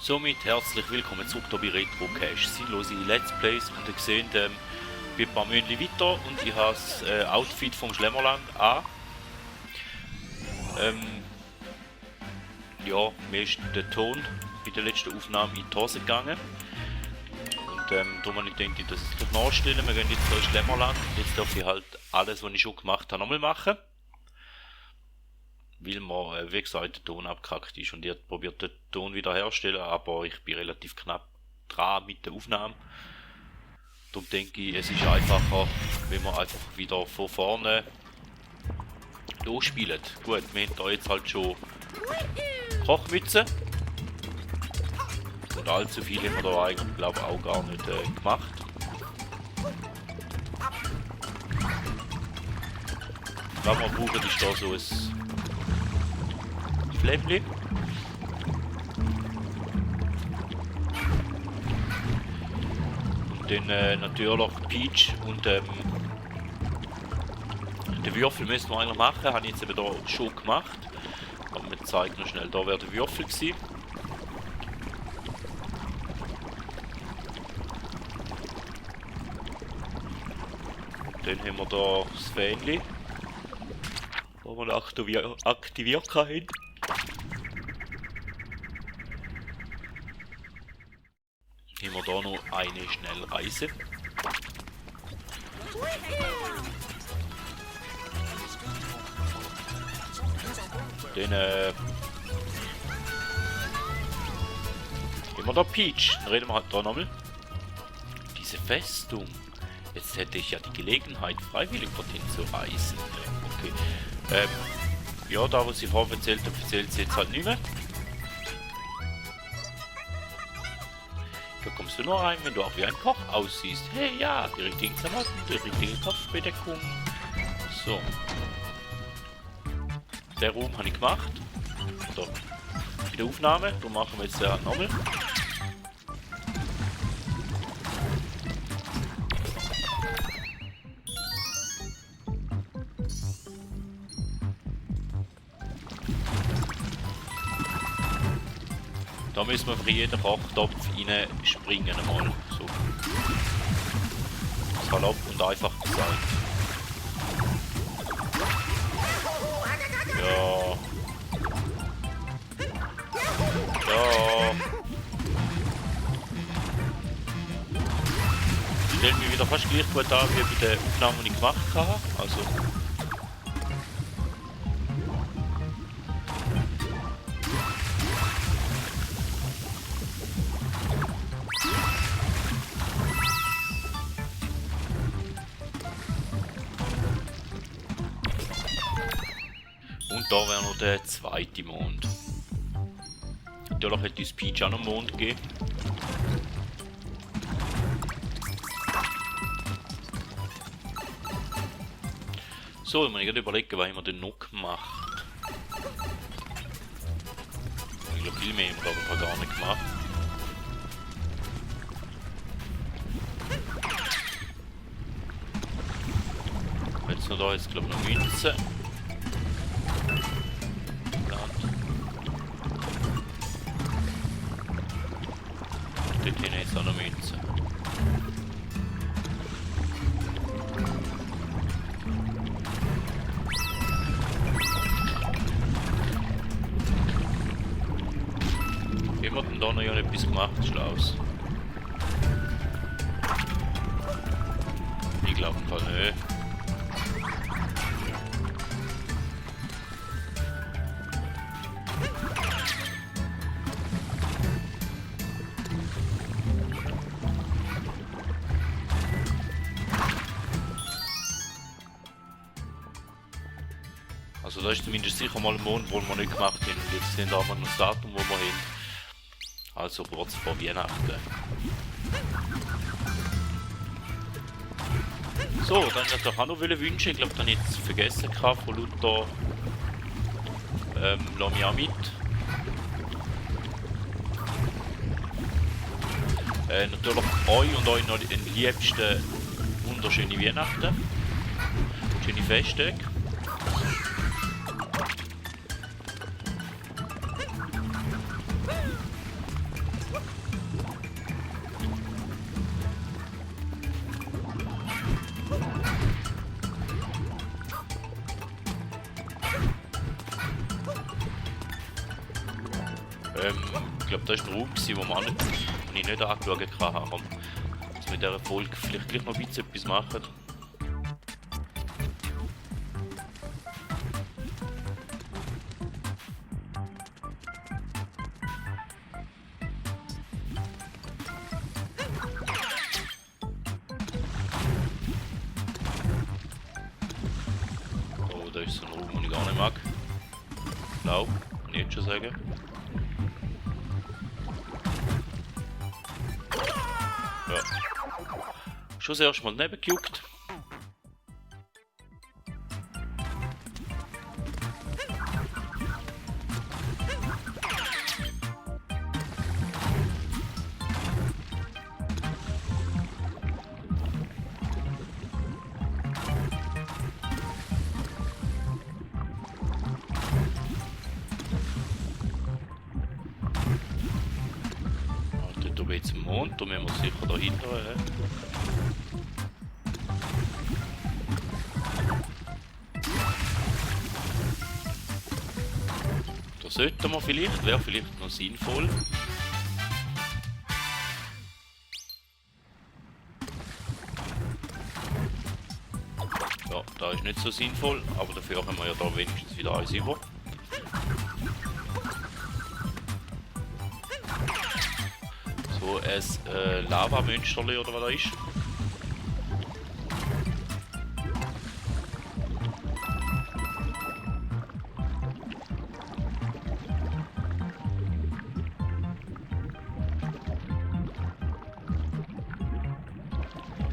Somit herzlich willkommen zurück hier bei RetroCache. Sinnlose Let's Plays und ihr seht, bin ein paar Mündchen weiter und ich habe das Outfit vom Schlemmerland an. Ja, mir ist der Ton bei der letzten Aufnahme in die Hose gegangen. Und darum habe ich gedacht, dass ich das nachstellen. Wir gehen jetzt hier ins Schlemmerland. Jetzt darf ich halt alles, was ich schon gemacht habe, nochmal machen. Weil mir, wie gesagt, der Ton abgekackt ist und ich habe probiert den Ton wieder herzustellen, aber ich bin relativ knapp dran mit der Aufnahme. Darum denke ich, es ist einfacher, wenn man einfach wieder von vorne losspielt. Gut, wir haben da jetzt halt schon Kochmützen. Und allzu viel haben wir da eigentlich, glaube ich, auch gar nicht gemacht. Was wir brauchen, ist da so ein Flämmchen. Und dann natürlich Peach und den Würfel müssen wir eigentlich machen, habe ich jetzt eben da schon gemacht. Aber wir zeigen noch schnell, da wäre der Würfel gewesen. Dann haben wir da das Fähnchen, das wir aktiviert haben. Haben wir da noch eine Schnellreise. Dann haben wir da Peach. Dann reden wir halt da nochmal. Diese Festung. Jetzt hätte ich ja die Gelegenheit, freiwillig dorthin zu reisen. Okay. Ja, da was ich vorher erzählt habe, erzählt sie jetzt halt nicht mehr. Da kommst du nur rein, wenn du auch wie ein Koch aussiehst. Hey, ja, die richtigen Klamotten, die richtige Kopfbedeckung. So. Der Raum habe ich gemacht. So. Bei der Aufnahme, da machen wir jetzt nochmal. Da müssen wir für jeden Kochtopf rein springen einmal. So. Salopp und einfach gesagt. Ja. Ja. Stellen wir wieder fast gleich gut an wie bei der Aufnahme, die ich gemacht habe. Also. Und da wäre noch der zweite Mond. Natürlich hätte uns Peach auch noch Mond gegeben. So, ich muss gerade überlegen, was haben wir denn noch gemacht. Ich glaube, viel mehr haben wir da gar nicht gemacht. Jetzt noch da, jetzt glaube ich noch Münzen. Dort hinten jetzt auch noch Münzen. Haben wir denn da noch etwas gemacht, Schlaus? Ich glaube nicht. Also da ist zumindest sicher mal ein Mond, wo wir nicht gemacht haben. Und jetzt sind aber noch das Datum, wo wir haben. Also kurz vor Weihnachten. So, dann hätte ich auch noch wünschen. Ich glaube, dann jetzt vergessen gehabt von Luther. Lass mich auch mit. Natürlich euch und euch noch den liebsten wunderschöne Weihnachten. Schöne Festtage. Ich glaube, da war ein Raum, den ich nicht angeschaut habe. Dass wir in dieser Folge vielleicht gleich noch ein bisschen etwas machen. Oh, da ist so ein Raum, den ich gar nicht mag. Glaub, kann ich jetzt schon sagen. Ja. Schon das erste Mal daneben gejuckt. Dort oben jetzt im Mond, da müssen wir sicher dahinter. Da sollten wir vielleicht, wäre vielleicht noch sinnvoll. Ja, da ist nicht so sinnvoll, aber dafür haben wir ja da wenigstens wieder eins über. So ein Lava-Münsterli oder was da ist.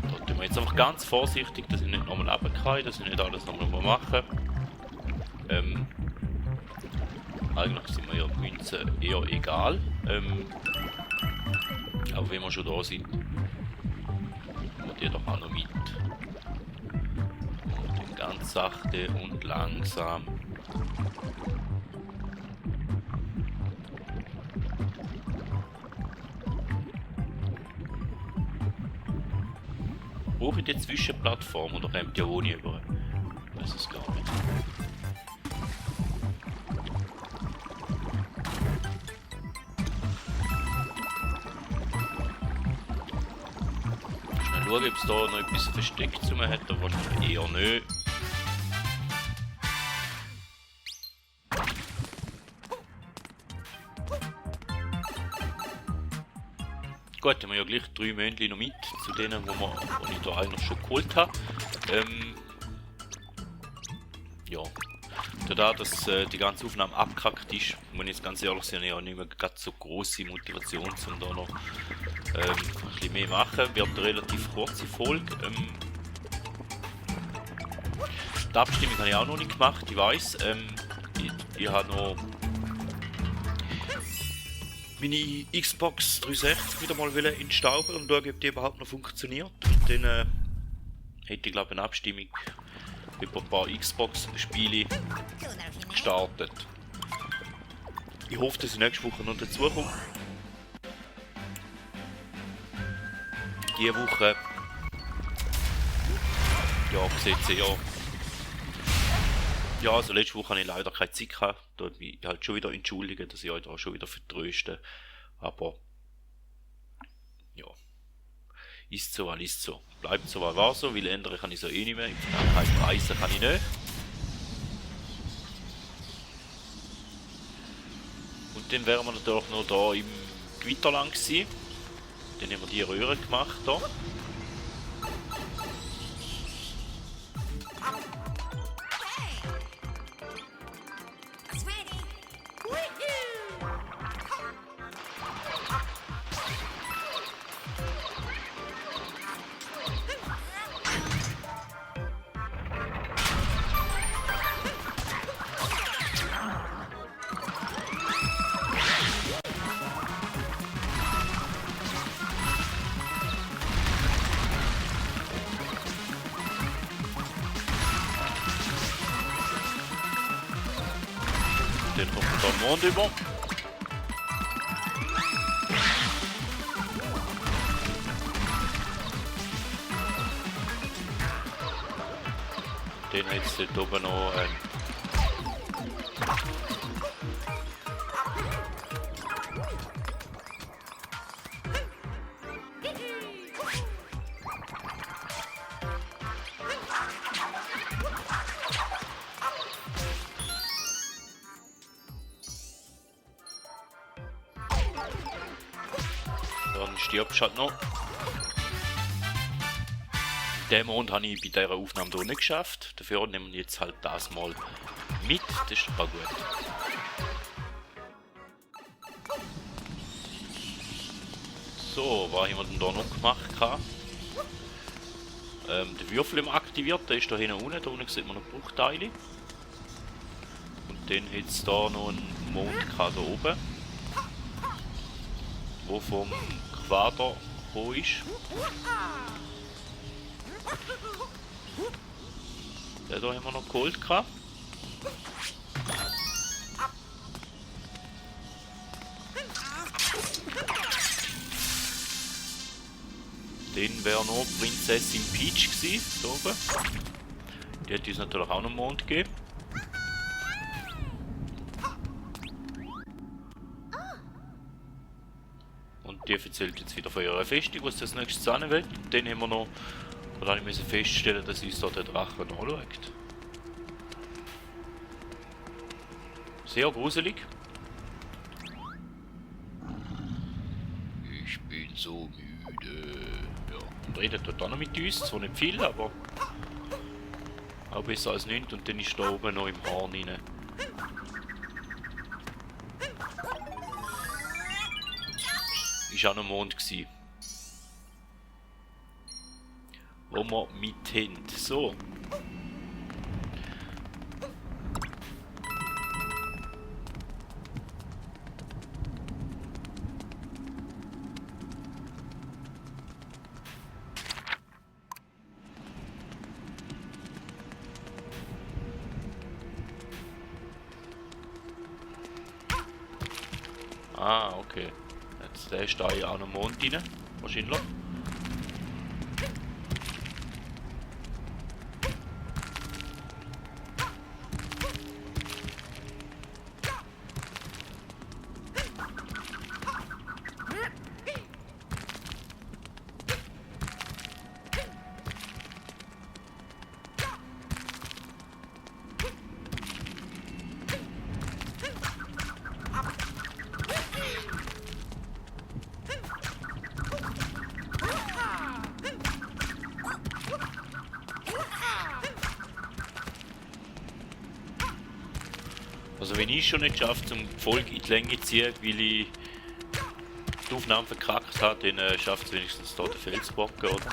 Da tun wir jetzt einfach ganz vorsichtig, dass ich nicht nochmal runterfallen, dass ich nicht alles nochmal machen. Eigentlich sind mir ja die Münzen eher egal. Aber wenn wir schon da sind, nehmen wir die doch auch noch mit. Und dann ganz sachte und langsam. Brauche ich die Zwischenplattform oder kommt die ohne über? Ich weiß es gar nicht. Schauen, ob es da noch etwas versteckt zu mir hat, aber wahrscheinlich eher nicht. Gut, haben wir ja gleich 3 Männchen noch mit, zu denen, die ich da eigentlich schon geholt habe. Ja. Da dass die ganze Aufnahme abgekackt ist, muss ich jetzt ganz ehrlich sein, ich habe nicht mehr ganz so grosse Motivation, um da noch ein bisschen mehr machen. Wird eine relativ kurze Folge. Die Abstimmung habe ich auch noch nicht gemacht, ich weiss. Ich habe noch meine Xbox 360 wieder mal entstauben und schauen, ob die überhaupt noch funktioniert. Und dann hätte ich glaube eine Abstimmung über ein paar Xbox-Spiele gestartet. Ich hoffe, dass ich nächste Woche noch dazu komme. Diese Woche ja, sieht ja. Ja, also letzte Woche hatte ich leider keine Zeit gehabt. Da muss ich mich halt schon wieder entschuldigen, dass ich euch da schon wieder vertröste. Aber ja, ist so, ist so. Bleibt so, war so, weil ändern kann ich so eh nicht mehr. In Vergangenheit reisen kann ich nicht. Und dann wären wir natürlich noch da im Gewitter lang gewesen. Dann haben wir die Röhre gemacht hier. Den kommt der Mond über. Den hat es dort oben noch Dann stirbst du halt noch. Den Mond habe ich bei dieser Aufnahme hier nicht geschafft. Dafür nehmen wir jetzt halt das mal mit. Das ist aber gut. So, was haben wir denn da noch gemacht? Der Würfel im aktiviert, der ist da hinten unten. Da unten sieht man noch Bruchteile. Und dann hat es da noch einen Mond da oben. Der vom Quader gekommen ist. Den hier haben wir noch geholt. Dann wäre noch Prinzessin Peach gewesen, da oben. Die hat uns natürlich auch noch einen Mond gegeben. Und die erzählt jetzt wieder von ihrer Festung, was das nächstes sein will. Dann haben wir noch, oder habe ich feststellen, dass uns da der Drache anschaut. Sehr gruselig. Ich bin so müde. Ja, und redet dort auch noch mit uns, zwar nicht viel, aber auch besser als nichts. Und dann ist da oben noch im Horn rein. Ist auch noch Mond gewesen. Wo wir mit haben. So. Ah, okay. Jetzt ist da ja auch noch Mond rein. Wahrscheinlich. Also wenn ich schon nicht schaffe, zum Folge in die Länge zu ziehen, weil ich die Aufnahme verkackt habe, dann schafft es wenigstens da der Felsbrocken, oder?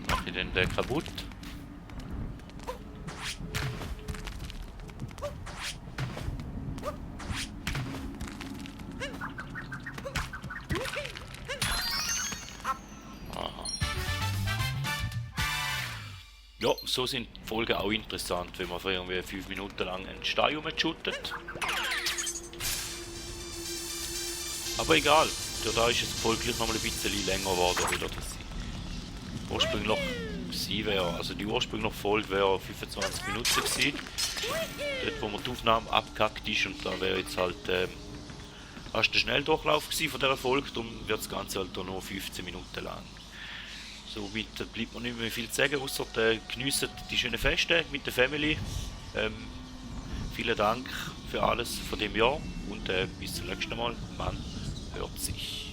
Mach ich den kaputt? Aha. Ja, so sind die Folgen auch interessant, wenn man für irgendwie 5 Minuten lang einen Stein rumshootet. Aber egal, da ist es folglich noch mal ein bisschen länger geworden, wieder das ursprünglich gewesen wäre. Also die ursprüngliche Folge wäre 25 Minuten gewesen. Dort wo man die Aufnahme abgekackt ist, und da wäre jetzt halt erst der Schnelldurchlauf gewesen von dieser Folge, darum wird das Ganze halt nur 15 Minuten lang. Somit bleibt mir nicht mehr viel zu sagen, außer geniessen die schönen Feste mit der Family. Vielen Dank für alles von dem Jahr und bis zum nächsten Mal. Man hört sich.